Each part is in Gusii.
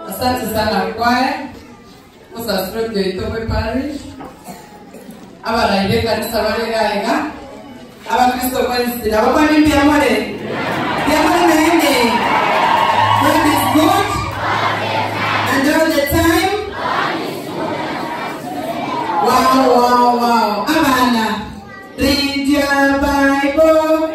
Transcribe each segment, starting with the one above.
Asante sana kwaya, mosasiroti oito bwe parish, abarai b'ekanisa bare iga iga, abakristo mwensi, nabo kwani mbuya more? Mbuya more naende? God is good and all the time. Wow, wow, wow. Abana, read your Bible.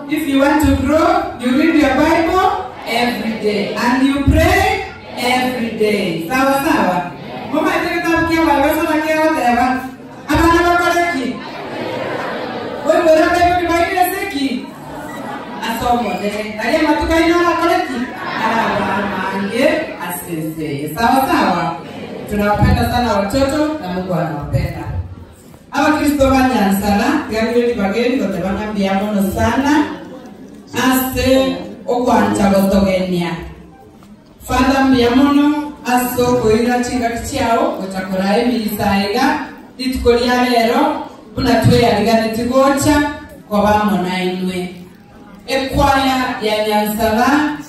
If you want to grow, you read your Bible every day and you pray every day. Sawa sawa. Momaete getabu kia Bible sana kia goteba. Abana bakore ki? Oibore Bible baire seki. Ase Omonene. Nari amatuko aino arakore ki? Araba amange ase ense. Sawa sawa. Tunawapenda sana watoto na Mungu anawapenda. Abakristo ba Nyansara tiga bageni goteba ng'a mbuya mono sana ase okwancha gotogenia. Father mbuya mono ase okoira chingaki chiao gocha koraa emisa iga rituko ria rero buna tweyariganeti gocha koba amo nainwe. Ekwaya ya Nyansara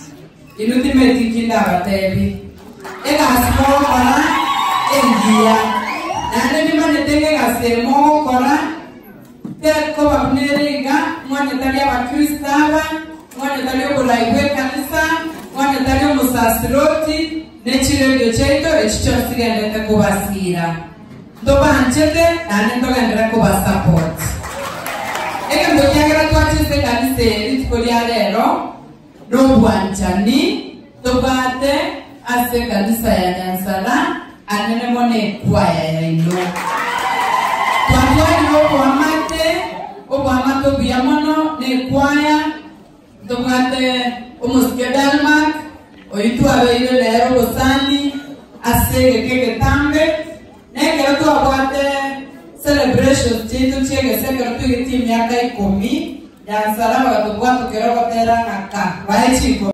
inwe timeti ki ndabatebi egasi mogokora engiya naende nimanyete ng'a egasi eye mogokora tekoba buna ere iga mwanya tari abakristo aba mwanya tari oborai bwa ekanisa mwanya tari omosasiroti ne chiredio chiaito echi chionsi gendete kobasira ntobanchete naende ntogendere kobasupport. Egento kiagera twachese ekanisa eye rituko ria rero nobwanchani tobwate ase ekanisa ya Nyansara anene mono ekwaya yaino. Twatwarire oboamate, oboamate obuya mono na ekwaya, ntobwate omosike Denmark, oyio twabeire nere obosani ase egeka egetambe, na ekero twabwate celebrations chiaito chia egese ekero toigetie emiaka ikomi, Nyansara bagatobwatokera ogotera ng'a ka bae chikobi.